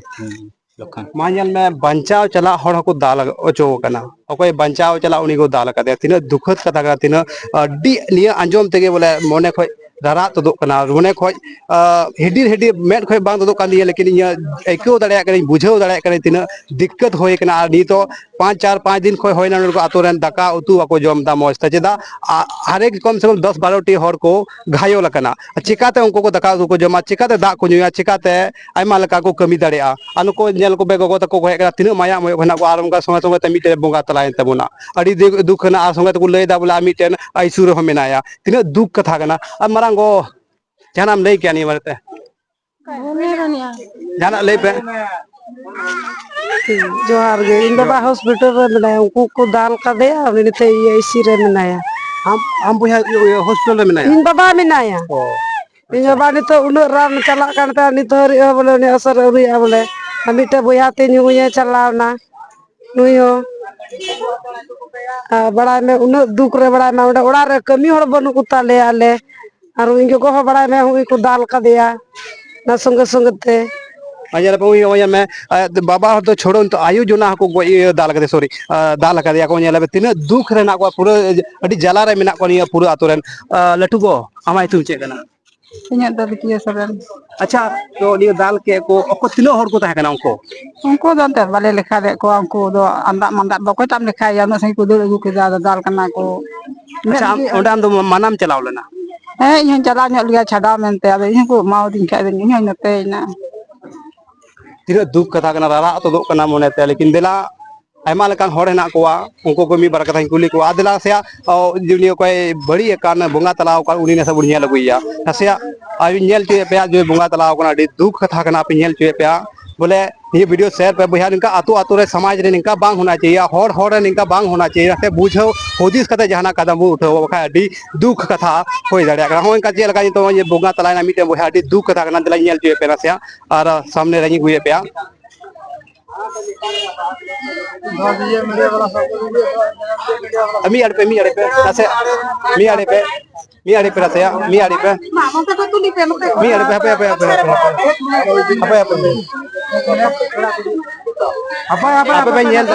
ᱞᱚᱠᱷᱚᱱ᱾ ᱢᱟ ᱧᱮᱞ ᱢᱮ, ᱵᱟᱧᱪᱟᱣ ᱪᱟᱞᱟᱜ ᱦᱚᱲ ᱦᱚᱸᱠᱚ ᱫᱟᱞ ᱚᱪᱚ ᱟᱠᱟᱱᱟ, ᱚᱠᱚᱭ ᱵᱟᱧᱪᱟᱣ ᱪᱟᱞᱟᱜ ᱩᱱᱤ ᱠᱚ ᱫᱟᱞ ᱟᱠᱟᱫᱮᱭᱟ᱾ ᱛᱤᱱᱟᱹᱜ ᱫᱩᱠᱷᱟᱹᱛ ᱠᱟᱛᱷᱟ ᱠᱟᱱᱟ, ᱛᱤᱱᱟᱹᱜ ᱟᱹᱰᱤ ᱱᱤᱭᱟᱹ ᱟᱸᱡᱚᱢ ᱛᱮᱜᱮ ᱵᱚᱞᱮ ᱢᱚᱱᱮ ᱠᱷᱚᱡ ᱨᱟᱨᱟᱜ ᱛᱩᱫᱩᱜ ᱠᱟᱱᱟ, ᱢᱚᱱᱮ ᱠᱷᱚᱡ ᱟᱸ, ᱦᱤᱰᱤᱨ ᱦᱤᱰᱤᱨ ᱢᱮᱫ ᱠᱷᱚᱡ ᱵᱟᱝ ᱛᱩᱫᱩᱜ ᱠᱟᱱ ᱛᱤᱧᱟᱹ, ᱞᱮᱠᱤᱱ ᱤᱧᱟᱹᱜ ᱟᱹᱭᱠᱟᱹᱣ ᱫᱟᱲᱮᱭᱟᱜ ᱠᱟᱹᱱᱟᱹᱧ, ᱵᱩᱡᱷᱟᱹᱣ ᱫᱟᱲᱮᱭᱟᱜ ᱠᱟᱹᱱᱟᱹᱧ ᱛᱤᱱᱟᱹᱜ ᱫᱤᱠᱠᱟᱹᱛ ᱦᱩᱭ ᱠᱟᱱᱟ᱾ ᱟᱨ ᱱᱤᱛᱚᱜ ᱯᱟᱸᱪ, ᱪᱟᱨ ᱯᱟᱸᱪ ᱫᱤᱱ ᱠᱷᱚᱡ ᱦᱩᱭᱱᱟ ᱱᱚᱰᱮ ᱠᱚ ᱟᱛᱳ ᱨᱮᱱ ᱫᱟᱠᱟ ᱩᱛᱩ ᱵᱟᱠᱚ ᱡᱚᱢ ᱮᱫᱟ ᱢᱚᱡᱽ ᱛᱮ᱾ ᱪᱮᱫᱟᱜ? ᱟ-, ᱦᱟᱨᱮᱠ ᱠᱚᱢ ᱥᱮ ᱠᱚᱢ ᱫᱚᱥ ᱵᱟᱨᱚ ᱴᱤ ᱦᱚᱲ ᱠᱚ ᱜᱷᱟᱭᱚᱞ ᱟᱠᱟᱱᱟ᱾ ᱪᱤᱠᱟᱛᱮ ᱩᱱᱠᱩ ᱠᱚ ᱫᱟᱠᱟ ᱩᱛᱩ ᱠᱚ ᱡᱚᱢᱟ? ᱪᱤᱠᱟᱛᱮ ᱫᱟᱜ ᱠᱚ ᱧᱩᱭᱟ? ᱪᱤᱠᱟᱛᱮ ᱟᱭᱢᱟ ᱞᱮᱠᱟ ᱠᱚ ᱠᱟᱹᱢᱤ ᱫᱟᱲᱮᱭᱟᱜᱼᱟ? ᱟᱨ ᱱᱩᱠᱩ ᱧᱮᱞ ᱠᱚᱯᱮ, ᱜᱚᱜᱚ ᱛᱟᱠᱚ ᱠᱚ ᱦᱮᱡ ᱠᱟᱱᱟ, ᱛᱤᱱᱟᱹᱜ ᱢᱟᱭᱟ ᱢᱚᱭᱚᱜ ᱦᱮᱱᱟᱜ ᱠᱚᱣᱟ, ᱟᱨ ᱚᱱᱠᱟ ᱥᱚᱸᱜᱮ ᱥᱚᱸᱜᱮ ᱛᱮ ᱢᱤᱫᱴᱮᱱ ᱵᱚᱸᱜᱟ ᱛᱟᱞᱟᱭᱮᱱ ᱛᱟᱵᱚᱱᱟ᱾ ᱟᱹᱰᱤ ᱫᱩᱠ, ᱫᱩᱠ ᱠᱟᱱᱟ, ᱟᱨ ᱥᱚᱸᱜᱮ ᱛᱮᱠᱚ ᱞᱟᱹᱭ ᱮᱫᱟ ᱵᱚᱞᱮ ᱟᱨ ᱢᱤᱫᱴᱮᱱ ᱟᱭ ᱥᱤ ᱭᱩ ᱨᱮᱦᱚᱸ ᱢᱮᱱᱟᱭᱟ᱾ ᱛᱤᱱᱟᱹᱜ ᱫᱩᱠ ᱠᱟᱛᱷᱟ ᱠᱟᱱᱟ᱾ ᱟᱨ ᱢᱟᱨᱟᱝ ᱜᱚ, ᱡᱟᱦᱟᱱᱟᱜ ᱮᱢ ᱞᱟᱹᱭ ᱠᱮᱭᱟ ᱱᱤᱭᱟᱹ ᱵᱟᱨᱮᱛᱮ? ᱡᱟᱦᱟᱱᱟᱜ ᱞᱟᱹᱭ ᱯᱮ᱾ ᱡᱚᱦᱟᱨ ᱜᱮ, ᱤᱧ ᱵᱟᱵᱟ ᱦᱚᱥᱯᱤᱴᱟᱞ ᱨᱮ ᱢᱮᱱᱟᱭᱟ, ᱩᱱᱠᱩ ᱠᱚ ᱫᱟᱞ ᱠᱟᱫᱮᱭᱟ, ᱩᱱᱤ ᱱᱤᱛᱚᱜ ᱤᱭᱟᱹ ᱟᱭ ᱥᱤ ᱨᱮ ᱢᱮᱱᱟᱭᱟ᱾ ᱟᱢ, ᱟᱢ ᱵᱚᱭᱦᱟ ᱤᱭᱟᱹ, ᱤᱭᱟᱹ, ᱦᱚᱥᱯᱤᱴᱟᱞ ᱨᱮ ᱢᱮᱱᱟᱭᱟ? ᱤᱧ ᱵᱟᱵᱟ ᱢᱮᱱᱟᱭᱟ᱾ ᱚ᱾ ᱤᱧ ᱵᱟᱵᱟ ᱱᱤᱛᱚᱜ ᱩᱱᱟᱹᱜ ᱨᱟᱱ ᱪᱟᱞᱟᱜ ᱠᱟᱱ ᱛᱟᱭᱟ, ᱱᱤᱛ ᱦᱟᱹᱨᱤᱡ ᱦᱚᱸ ᱵᱚᱞᱮ ᱩᱱᱤ ᱚᱥᱚᱨ ᱟᱹᱣᱨᱤᱭᱟᱜᱼᱟ ᱵᱚᱞᱮ᱾ ᱟᱨ ᱢᱤᱫᱴᱮᱡ ᱵᱚᱭᱦᱟ ᱛᱤᱧ ᱦᱚᱸᱭᱮ ᱪᱟᱞᱟᱣ ᱮᱱᱟ, ᱱᱩᱭ ᱦᱚᱸ᱾ ᱟᱨ ᱵᱟᱲᱟᱭ ᱢᱮ, ᱩᱱᱟᱹᱜ ᱫᱩᱠ ᱨᱮ, ᱵᱟᱲᱟᱭ ᱢᱮ, ᱚᱸᱰᱮ ᱚᱲᱟᱜ ᱨᱮ ᱠᱟᱹᱢᱤ ᱦᱚᱲ ᱵᱟᱹᱱᱩᱜ ᱠᱚ ᱛᱟᱞᱮᱭᱟ ᱟᱞᱮ᱾ ᱟᱨ ᱤᱧ ᱜᱚᱜᱚ ᱦᱚᱸ, ᱵᱟᱲᱟᱭ ᱢᱮ, ᱦᱚᱸᱜᱼᱚᱭ ᱠᱚ ᱫᱟᱞ ᱠᱟᱫᱮᱭᱟ ᱚᱱᱟ ᱥᱚᱸᱜᱮ ᱥᱚᱸᱜᱮ ᱛᱮ᱾ ᱟᱨ ᱧᱮᱞ ᱯᱮ, ᱩᱱᱤ, ᱩᱱᱤ ᱧᱮᱞ ᱢᱮ, ᱟᱡ ᱵᱟᱵᱟ ᱦᱚᱲ ᱫᱚ ᱪᱷᱳᱲᱳ, ᱱᱤᱛᱚᱜ ᱟᱭᱳ ᱡᱚᱱᱟ ᱦᱚᱸᱠᱚ ᱜᱚᱡ, ᱤᱭᱟᱹ, ᱫᱟᱞ ᱠᱟᱫᱮᱭᱟ, ᱥᱚᱨᱤ, ᱟᱨ ᱫᱟᱞ ᱠᱟᱫᱮᱭᱟ ᱠᱚ᱾ ᱧᱮᱞ ᱯᱮ, ᱛᱤᱱᱟᱹᱜ ᱫᱩᱠ ᱨᱮ ᱦᱮᱱᱟᱜ ᱠᱚᱣᱟ, ᱯᱩᱨᱟᱹ ᱟᱹᱰᱤ ᱡᱟᱞᱟ ᱨᱮ ᱢᱮᱱᱟᱜ ᱠᱚᱣᱟ ᱱᱤᱭᱟᱹ ᱯᱩᱨᱟᱹ ᱟᱛᱳ ᱨᱮᱱ᱾ ᱟᱨ ᱞᱟᱹᱴᱩ ᱜᱚ, ᱟᱢᱟᱜ ᱧᱩᱛᱩᱢ ᱪᱮᱫ ᱠᱟᱱᱟ? ᱤᱧᱟᱹᱜ ᱫᱚ ᱵᱤᱴᱤᱭᱟᱹ ᱥᱚᱨᱮᱱ᱾ ᱟᱪᱪᱷᱟ, ᱛᱚ ᱱᱤᱭᱟᱹ ᱫᱟᱞ ᱠᱮᱫ ᱠᱚ, ᱚᱠᱚᱭ, ᱛᱤᱱᱟᱹᱜ ᱦᱚᱲ ᱠᱚ ᱛᱟᱦᱮᱸ ᱠᱟᱱᱟ ᱩᱱᱠᱩ? ᱩᱱᱠᱩ ᱫᱚ ᱮᱱᱛᱮᱫ ᱵᱟᱞᱮ ᱞᱮᱠᱷᱟ ᱞᱮᱫ ᱠᱚᱣᱟ᱾ ᱩᱱᱠᱩ ᱫᱚ ᱟᱱᱫᱟᱜ ᱢᱟᱱᱫᱟᱜ ᱫᱚ ᱚᱠᱚᱭᱴᱟᱜ ᱮᱢ ᱞᱮᱠᱷᱟᱭᱮᱭᱟ? ᱩᱱᱟᱹᱜ ᱥᱟᱺᱜᱤᱧ ᱠᱚ ᱫᱟᱹᱲ ᱟᱹᱜᱩ ᱠᱮᱫᱟ, ᱟᱫᱚ ᱫᱟᱞ ᱠᱟᱱᱟ ᱠᱚ᱾ ᱟᱪᱪᱷᱟ, ᱟᱢ, ᱚᱸᱰᱮ ᱟᱢ ᱫᱚ ᱢᱟᱱᱟᱢ ᱪᱟᱞᱟᱣ ᱞᱮᱱᱟ? ᱦᱮᱸ, ᱤᱧ ᱦᱚᱸᱧ ᱪᱟᱞᱟᱣ ᱧᱚᱜ ᱞᱮᱭᱟ ᱪᱷᱟᱰᱟᱣ ᱢᱮᱱᱛᱮ, ᱟᱫᱚ ᱤᱧ ᱦᱚᱸᱠᱚ ᱮᱢᱟᱣᱟᱫᱤᱧ ᱠᱷᱟᱡ ᱫᱚ ᱤᱧ ᱦᱚᱸᱧ ᱱᱚᱛᱮᱭᱮᱱᱟ᱾ ᱛᱤᱱᱟᱹᱜ ᱫᱩᱠ ᱠᱟᱛᱷᱟ ᱠᱟᱱᱟ, ᱨᱟᱨᱟᱜ ᱛᱩᱫᱩᱜ ᱠᱟᱱᱟ ᱢᱚᱱᱮᱛᱮ᱾ ᱞᱮᱠᱤᱱ ᱫᱮᱞᱟ, ᱟᱭᱢᱟ ᱞᱮᱠᱟᱱ ᱦᱚᱲ ᱦᱮᱱᱟᱜ ᱠᱚᱣᱟ, ᱩᱱᱠᱩ ᱠᱚ ᱢᱤᱫ ᱵᱟᱨ ᱠᱟᱛᱷᱟᱧ ᱠᱩᱞᱤ ᱠᱚᱣᱟ᱾ ᱟᱨ ᱫᱮᱞᱟ ᱥᱮᱭᱟ, ᱚ, ᱡᱮ ᱩᱱᱤ ᱚᱠᱚᱭ ᱵᱟᱹᱲᱤᱡ ᱟᱠᱟᱱ, ᱵᱚᱸᱜᱟ ᱛᱟᱞᱟᱣ ᱟᱠᱟᱱ, ᱩᱱᱤ ᱱᱟᱥᱮ ᱵᱚᱱ ᱧᱮᱞ ᱟᱹᱜᱩᱭᱮᱭᱟ᱾ ᱱᱟᱥᱮᱭᱟᱜ ᱟᱨ ᱧᱮᱞ ᱦᱚᱪᱚᱭᱮᱫ ᱯᱮᱭᱟ ᱡᱮ ᱵᱚᱸᱜᱟ ᱛᱟᱞᱟᱣ ᱟᱠᱟᱱᱟ, ᱟᱹᱰᱤ ᱫᱩᱠ ᱠᱟᱛᱷᱟ ᱠᱟᱱᱟ, ᱯᱮ ᱧᱮᱞ ᱦᱚᱪᱚᱭᱮᱫ ᱯᱮᱭᱟ᱾ ᱵᱚᱞᱮ ᱱᱤᱭᱟᱹ video share ᱯᱮ ᱵᱚᱭᱦᱟ, ᱱᱤᱝᱠᱟ ᱟᱛᱳ ᱟᱛᱳ ᱨᱮ ᱥᱚᱢᱟᱡᱽ ᱨᱮ ᱱᱤᱝᱠᱟ ᱵᱟᱝ ᱦᱳᱱᱟ ᱪᱟᱦᱤᱭᱮ, ᱦᱚᱲ ᱦᱚᱲ ᱨᱮ ᱱᱤᱝᱠᱟ ᱵᱟᱝ ᱦᱳᱱᱟ ᱪᱟᱦᱤᱭᱮ᱾ ᱥᱮ ᱵᱩᱡᱷᱟᱹᱣ ᱦᱩᱫᱤᱥ ᱠᱟᱛᱮ ᱡᱟᱦᱟᱱᱟᱜ ᱠᱟᱫᱚᱢ ᱵᱚ ᱩᱴᱷᱟᱹᱣᱟ, ᱵᱟᱠᱷᱟᱡ ᱟᱹᱰᱤ ᱫᱩᱠ ᱠᱟᱛᱷᱟ ᱦᱩᱭ ᱫᱟᱲᱮᱭᱟᱜ ᱠᱟᱱᱟ᱾ ᱦᱚᱸᱜᱼᱚᱭ ᱱᱤᱝᱠᱟ ᱪᱮᱫ ᱞᱮᱠᱟ ᱱᱤᱛᱚᱜ ᱱᱚᱜᱼᱚᱭ ᱡᱮ ᱵᱚᱸᱜᱟ ᱛᱟᱞᱟᱭᱮᱱᱟ ᱢᱤᱫᱴᱮᱱ ᱵᱚᱭᱦᱟ, ᱟᱹᱰᱤ ᱫᱩᱠ ᱠᱟᱛᱷᱟ ᱠᱟᱱᱟ᱾ ᱫᱮᱞᱟᱧ ᱧᱮᱞ ᱦᱚᱪᱚᱭᱮᱫ ᱯᱮᱭᱟ ᱱᱟᱥᱮᱭᱟᱜ, ᱟᱨ ᱥᱟᱢᱱᱮ ᱨᱮᱧ ᱟᱹᱜᱩᱭᱮᱫ ᱯᱮᱭᱟ᱾ ᱢᱤᱫ ᱟᱲᱮ ᱯᱮ, ᱢᱤᱫ ᱟᱲᱮ ᱯᱮ, ᱱᱟᱥᱮ, ᱢᱤᱫ ᱟᱲᱮ ᱯᱮ, ᱱᱟᱥᱮᱭᱟᱜ, ᱢᱤᱫ ᱟᱲᱮ ᱯᱮ, ᱱᱟᱥᱮᱭᱟᱜ, ᱢᱤᱫ ᱟᱲᱮ ᱯᱮ᱾ ᱢᱤᱫ ᱟᱲᱮ ᱯᱮ, ᱦᱟᱯᱮ, ᱦᱟᱯᱮ, ᱦᱟᱯᱮ, ᱦᱟᱯᱮ, ᱦᱟᱯᱮ, ᱦᱟᱯᱮ, ᱦᱟᱯᱮ᱾ ᱟᱯᱮ ᱯᱮ ᱧᱮᱞ,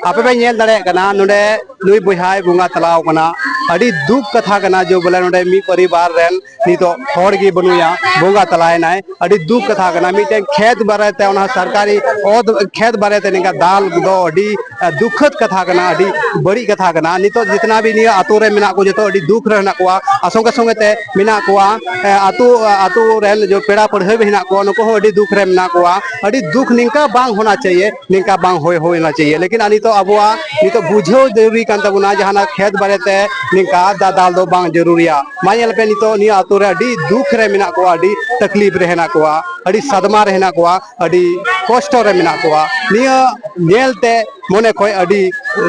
ᱟᱯᱮ ᱯᱮ ᱧᱮᱞ ᱫᱟᱲᱮᱭᱟᱜ ᱠᱟᱱᱟ ᱱᱚᱰᱮ ᱱᱩᱭ ᱵᱚᱭᱦᱟᱭ ᱵᱚᱸᱜᱟ ᱛᱟᱞᱟᱣ ᱠᱟᱱᱟ᱾ ᱟᱹᱰᱤ ᱫᱩᱠ ᱠᱟᱛᱷᱟ ᱠᱟᱱᱟ ᱡᱮ ᱵᱚᱞᱮ ᱱᱚᱰᱮ ᱢᱤᱫ ᱯᱚᱨᱤᱵᱟᱨ ᱨᱮᱱ ᱱᱤᱛᱚᱜ ᱦᱚᱲ ᱜᱮ ᱵᱟᱹᱱᱩᱭᱟ, ᱵᱚᱸᱜᱟ ᱛᱟᱞᱟᱭᱮᱱᱟᱭ᱾ ᱟᱹᱰᱤ ᱫᱩᱠ ᱠᱟᱛᱷᱟ ᱠᱟᱱᱟ᱾ ᱢᱤᱫᱴᱮᱱ ᱠᱷᱮᱛ ᱵᱟᱨᱮᱛᱮ, ᱚᱱᱟ ᱥᱚᱨᱠᱟᱨᱤ ᱚᱛ ᱠᱷᱮᱛ ᱵᱟᱨᱮᱛᱮ ᱱᱤᱝᱠᱟ ᱫᱟᱞ ᱫᱚ ᱟᱹᱰᱤ, ᱮ, ᱫᱩᱠᱷᱟᱹᱛ ᱠᱟᱛᱷᱟ ᱠᱟᱱᱟ, ᱟᱹᱰᱤ ᱵᱟᱹᱲᱤᱡ ᱠᱟᱛᱷᱟ ᱠᱟᱱᱟ᱾ ᱱᱤᱛᱚᱜ ᱡᱤᱛᱱᱟ ᱵᱷᱤ ᱱᱤᱭᱟᱹ ᱟᱛᱳ ᱨᱮ ᱢᱮᱱᱟᱜ ᱠᱚ, ᱡᱚᱛᱚ ᱟᱹᱰᱤ ᱫᱩᱠ ᱨᱮ ᱦᱮᱱᱟᱜ ᱠᱚᱣᱟ, ᱟᱨ ᱥᱚᱸᱜᱮ ᱥᱚᱸᱜᱮ ᱛᱮ ᱢᱮᱱᱟᱜ ᱠᱚᱣᱟ, ᱮ, ᱟᱛᱳ, ᱟᱛᱳ ᱨᱮᱱ ᱡᱚ ᱯᱮᱲᱟ ᱯᱟᱹᱲᱦᱟᱹ ᱢᱮᱱᱟᱜ ᱠᱚᱣᱟ, ᱱᱩᱠᱩ ᱦᱚᱸ ᱟᱹᱰᱤ ᱫᱩᱠ ᱨᱮ ᱢᱮᱱᱟᱜ ᱠᱚᱣᱟ᱾ ᱟᱹᱰᱤ ᱫᱩᱠ, ᱱᱤᱝᱠᱟ ᱵᱟᱝ ᱦᱳᱱᱟ ᱪᱟᱦᱤᱭᱮ, ᱱᱤᱝᱠᱟ ᱵᱟᱝ ᱦᱩᱭ, ᱦᱩᱭ ᱦᱳᱱᱟ ᱪᱟᱦᱤᱭᱮ᱾ ᱞᱮᱠᱤᱱ ᱟᱨ ᱱᱤᱛᱚᱜ ᱟᱵᱚᱣᱟᱜ ᱱᱤᱛᱚᱜ ᱵᱩᱡᱷᱟᱹᱣ ᱡᱟᱹᱨᱩᱨᱤ ᱠᱟᱱ ᱛᱟᱵᱚᱱᱟ, ᱡᱟᱦᱟᱱᱟᱜ ᱠᱷᱮᱛ ᱵᱟᱨᱮᱛᱮ ᱱᱤᱝᱠᱟ ᱫᱟᱫᱟᱞ ᱫᱚ ᱵᱟᱝ ᱡᱟᱹᱨᱩᱨᱤᱭᱟ᱾ ᱢᱟ ᱧᱮᱞ ᱯᱮ, ᱱᱤᱛᱚᱜ ᱱᱤᱭᱟᱹ ᱟᱛᱳ ᱨᱮ ᱟᱹᱰᱤ ᱫᱩᱠ ᱨᱮ ᱢᱮᱱᱟᱜ ᱠᱚᱣᱟ, ᱟᱹᱰᱤ ᱛᱟᱠᱞᱤᱯ ᱨᱮ ᱦᱮᱱᱟᱜ ᱠᱚᱣᱟ, ᱟᱹᱰᱤ ᱥᱟᱫᱢᱟ ᱨᱮ ᱦᱮᱱᱟᱜ ᱠᱚᱣᱟ, ᱟᱹᱰᱤ ᱠᱚᱥᱴᱚ ᱨᱮ ᱢᱮᱱᱟᱜ ᱠᱚᱣᱟ᱾ ᱱᱤᱭᱟᱹ ᱧᱮᱞ ᱛᱮ ᱢᱚᱱᱮ ᱠᱷᱚᱡ ᱟᱹᱰᱤ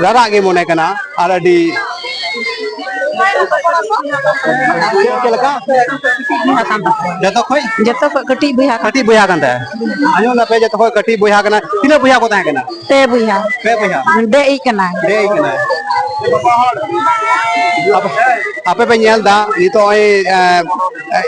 ᱨᱟᱨᱟᱜ ᱜᱮ ᱢᱚᱱᱮ ᱠᱟᱱᱟ᱾ ᱟᱨ ᱟᱹᱰᱤ ᱪᱮᱫ ᱞᱮᱠᱟ? ᱡᱚᱛᱚ ᱠᱷᱚᱡ? ᱡᱚᱛᱚ ᱠᱷᱚᱡ ᱠᱟᱹᱴᱤᱡ ᱵᱚᱭᱦᱟ ᱠᱟᱱ ᱠᱟᱹᱴᱤᱡ ᱵᱚᱭᱦᱟ ᱠᱟᱱ ᱛᱟᱭᱟ᱾ ᱟᱸᱡᱚᱢ ᱫᱟᱯᱮ, ᱡᱚᱛᱚ ᱠᱷᱚᱡ ᱠᱟᱹᱴᱤᱡ ᱵᱚᱭᱦᱟ ᱠᱟᱱᱟ᱾ ᱛᱤᱱᱟᱹᱜ ᱵᱚᱭᱦᱟ ᱠᱚ ᱛᱟᱦᱮᱸ ᱠᱟᱱᱟ? ᱯᱮ ᱵᱚᱭᱦᱟ᱾ ᱯᱮ ᱵᱚᱭᱦᱟ? ᱫᱮᱡ ᱠᱟᱱᱟᱭ᱾ ᱫᱮᱡ ᱠᱟᱱᱟᱭ᱾ ᱟᱯᱮ, ᱟᱯᱮ ᱯᱮ ᱧᱮᱞ ᱫᱟ ᱱᱤᱛᱚᱜ ᱱᱚᱜᱼᱚᱭ, ᱮ,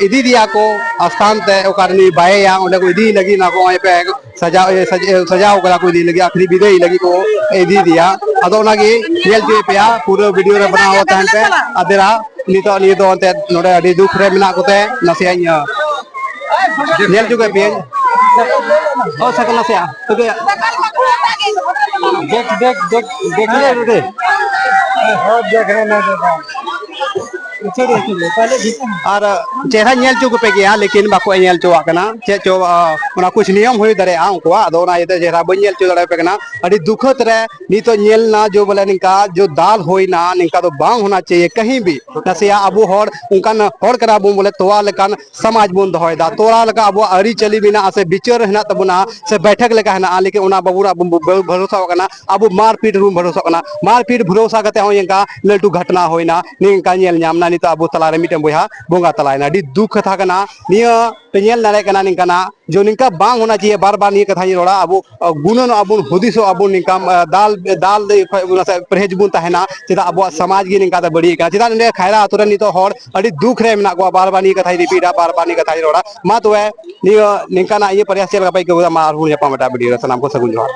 ᱤᱫᱤ ᱫᱤᱭᱟ ᱠᱚ ᱟᱥᱛᱷᱟᱱ ᱛᱮ, ᱚᱠᱟᱨᱮ ᱱᱩᱭ ᱵᱟᱭᱮᱭᱟ, ᱚᱸᱰᱮ ᱠᱚ ᱤᱫᱤᱭᱮ ᱞᱟᱹᱜᱤᱫ᱾ ᱱᱚᱣᱟ ᱠᱚ ᱱᱚᱜᱼᱚᱭ ᱯᱮ ᱥᱟᱡᱟᱣ, ᱤᱭᱟᱹ, ᱥᱟᱡ-, ᱤᱭᱟᱹ, ᱥᱟᱡᱟᱣ ᱠᱟᱫᱟ ᱠᱚ ᱤᱫᱤ ᱞᱟᱹᱜᱤᱫ, ᱟᱹᱠᱷᱨᱤᱧ ᱵᱤᱫᱟᱹᱭ ᱞᱟᱹᱜᱤᱫ ᱠᱚ ᱤᱫᱤᱭᱮᱫᱮᱭᱟ᱾ ᱟᱫᱚ ᱚᱱᱟᱜᱮ ᱧᱮᱞ ᱦᱚᱪᱚᱭᱮᱫ ᱯᱮᱭᱟ, ᱯᱩᱨᱟᱹ ᱵᱷᱤᱰᱤᱭᱳ ᱨᱮ ᱵᱮᱱᱟᱣ ᱛᱟᱦᱮᱱ ᱯᱮ᱾ ᱟᱫᱮᱨᱟ ᱱᱤᱛᱚᱜ ᱱᱤᱭᱟᱹ ᱫᱚ ᱮᱱᱛᱮᱫ ᱱᱚᱰᱮ ᱟᱹᱰᱤ ᱫᱩᱠ ᱨᱮ ᱢᱮᱱᱟᱜ ᱠᱚᱛᱮ ᱱᱟᱥᱮᱭᱟᱜ ᱤᱧ, ᱧᱮᱞ ᱦᱚᱪᱚ ᱠᱮᱫ ᱯᱮᱭᱟᱹᱧ᱾ ᱚ, ᱥᱟᱭᱠᱮᱞ ᱱᱟᱥᱮᱭᱟᱜ ᱛᱚᱵᱮ᱾ ᱫᱮᱠᱷ, ᱫᱮᱠᱷ, ᱫᱮᱠᱷ, ᱫᱮᱠᱷ ᱞᱮ ᱨᱮ᱾ ᱟᱨ ᱪᱮᱦᱨᱟ ᱧᱮᱞ ᱦᱚᱪᱚ ᱠᱚᱯᱮ ᱜᱮᱭᱟ, ᱞᱮᱠᱤᱱ ᱵᱟᱠᱚ ᱧᱮᱞ ᱦᱚᱪᱚᱣᱟᱜ ᱠᱟᱱᱟ᱾ ᱪᱮᱫ ᱪᱚ, ᱟ, ᱚᱱᱟ ᱠᱩᱪ ᱱᱤᱭᱚᱢ ᱦᱩᱭ ᱫᱟᱲᱮᱭᱟᱜᱼᱟ ᱩᱱᱠᱩᱣᱟᱜ, ᱟᱫᱚ ᱚᱱᱟ ᱤᱭᱟᱹᱛᱮ ᱪᱮᱦᱨᱟ ᱵᱟᱹᱧ ᱧᱮᱞ ᱦᱚᱪᱚ ᱫᱟᱲᱮᱭᱟᱯᱮ ᱠᱟᱱᱟ᱾ ᱟᱹᱰᱤ ᱫᱩᱠᱷᱟᱹᱛ ᱨᱮ ᱱᱤᱛᱚᱜ ᱧᱮᱞ ᱱᱟ ᱡᱚ ᱵᱚᱞᱮ ᱱᱤᱝᱠᱟ ᱡᱚ ᱫᱟᱞ ᱦᱩᱭᱱᱟ, ᱱᱤᱝᱠᱟ ᱫᱚ ᱵᱟᱝ ᱦᱳᱱᱟ ᱪᱟᱦᱤᱭᱮ ᱠᱟᱹᱦᱤᱸ ᱵᱷᱤ᱾ ᱱᱟᱥᱮᱭᱟᱜ ᱟᱵᱚ ᱦᱚᱲ ᱚᱱᱠᱟᱱ ᱦᱚᱲ ᱠᱟᱱᱟ ᱵᱚᱱ ᱵᱚᱞᱮ ᱛᱚᱣᱟ ᱞᱮᱠᱟᱱ ᱥᱚᱢᱟᱡᱽ ᱵᱚᱱ ᱫᱚᱦᱚᱭᱮᱫᱟ, ᱛᱚᱣᱟ ᱞᱮᱠᱟ ᱟᱵᱚᱣᱟᱜ ᱟᱹᱨᱤᱪᱟᱹᱞᱤ ᱢᱮᱱᱟᱜᱼᱟ ᱥᱮ ᱵᱤᱪᱟᱹᱨ ᱦᱮᱱᱟᱜ ᱛᱟᱵᱚᱱᱟ ᱥᱮ ᱵᱟᱭᱴᱷᱟᱠ ᱞᱮᱠᱟ ᱦᱮᱱᱟᱜᱼᱟ, ᱞᱮᱠᱤᱱ ᱚᱱᱟ ᱵᱟᱵᱚᱱ ᱟᱵᱚ ᱵᱚᱱ ᱵᱷᱚᱨᱥᱟᱣᱟᱜ ᱠᱟᱱᱟ᱾ ᱟᱵᱚ ᱢᱟᱨᱯᱤᱴ ᱨᱮᱵᱚᱱ ᱵᱷᱚᱨᱥᱟᱜ ᱠᱟᱱᱟ, ᱢᱟᱨᱯᱤᱴ ᱵᱷᱚᱨᱥᱟ ᱠᱟᱛᱮ ᱦᱚᱸ ᱱᱤᱝᱠᱟ ᱞᱟᱹᱴᱩ ᱜᱷᱚᱴᱱᱟ ᱦᱩᱭᱱᱟ, ᱱᱤᱝᱠᱟ ᱧᱮᱞ ᱧᱟᱢ ᱱᱟ᱾ ᱱᱤᱛᱚᱜ ᱟᱵᱚ ᱛᱟᱞᱟᱨᱮ ᱢᱤᱫᱴᱮᱱ ᱵᱚᱭᱦᱟ ᱵᱚᱸᱜᱟ ᱛᱟᱞᱟᱭᱮᱱᱟ, ᱟᱹᱰᱤ ᱫᱩᱠ ᱠᱟᱛᱷᱟ ᱠᱟᱱᱟ᱾ ᱱᱤᱭᱟᱹ ᱯᱮ ᱧᱮᱞ ᱫᱟᱲᱮᱭᱟᱜ ᱠᱟᱱᱟ ᱱᱤᱝᱠᱟᱱᱟᱜ ᱡᱚ ᱱᱤᱝᱠᱟ ᱵᱟᱝ ᱦᱳᱱᱟ ᱪᱟᱦᱤᱭᱮ, ᱵᱟᱨ ᱵᱟᱨ ᱱᱤᱭᱟᱹ ᱠᱟᱛᱷᱟᱧ ᱨᱚᱲᱟ, ᱟᱵᱚ, ᱟ, ᱜᱩᱱᱟᱹᱱᱚᱜ ᱟᱵᱚᱱ, ᱦᱩᱫᱤᱥᱚᱜ ᱟᱵᱚᱱ, ᱱᱤᱝᱠᱟ, ᱟ, ᱫᱟᱞ, ᱫᱟᱞ ᱠᱷᱚᱡ ᱵᱚᱱ ᱱᱟᱥᱮ ᱯᱨᱮᱦᱮᱡ ᱵᱚᱱ ᱛᱟᱦᱮᱱᱟ, ᱪᱮᱫᱟᱜ ᱟᱵᱚᱣᱟᱜ ᱥᱚᱢᱟᱡᱽ ᱜᱮ ᱱᱤᱝᱠᱟ ᱛᱮ ᱵᱟᱹᱲᱤᱡ ᱠᱟᱱᱟ? ᱪᱮᱫᱟᱜ ᱱᱚᱰᱮ ᱠᱷᱟᱭᱨᱟ ᱟᱛᱳ ᱨᱮ ᱱᱤᱛᱚᱜ ᱦᱚᱲ ᱟᱹᱰᱤ ᱫᱩᱠ ᱨᱮ ᱢᱮᱱᱟᱜ ᱠᱚᱣᱟ? ᱵᱟᱨ ᱵᱟᱨ ᱱᱤᱭᱟᱹ ᱠᱟᱛᱷᱟᱧ ᱨᱤᱯᱤᱴᱟ, ᱵᱟᱨ ᱵᱟᱨ ᱱᱤᱭᱟᱹ ᱠᱟᱛᱷᱟᱧ ᱨᱚᱲᱟ᱾ ᱢᱟ ᱛᱚᱵᱮ ᱱᱤᱭᱟᱹ ᱱᱤᱝᱠᱟᱱᱟᱜ ᱤᱭᱟᱹ ᱯᱨᱮᱭᱟᱥ ᱪᱮᱫ ᱞᱮᱠᱟ ᱯᱮ ᱟᱹᱭᱠᱟᱹᱣ ᱠᱮᱫᱟ? ᱢᱟ ᱟᱨᱦᱚᱸ ᱧᱟᱯᱟᱢ ᱮᱴᱟᱜ ᱵᱷᱤᱰᱤᱭᱳ ᱨᱮ, ᱥᱟᱱᱟᱢ ᱠᱚ ᱥᱟᱹᱜᱩᱱ ᱡᱚᱦᱟᱨ᱾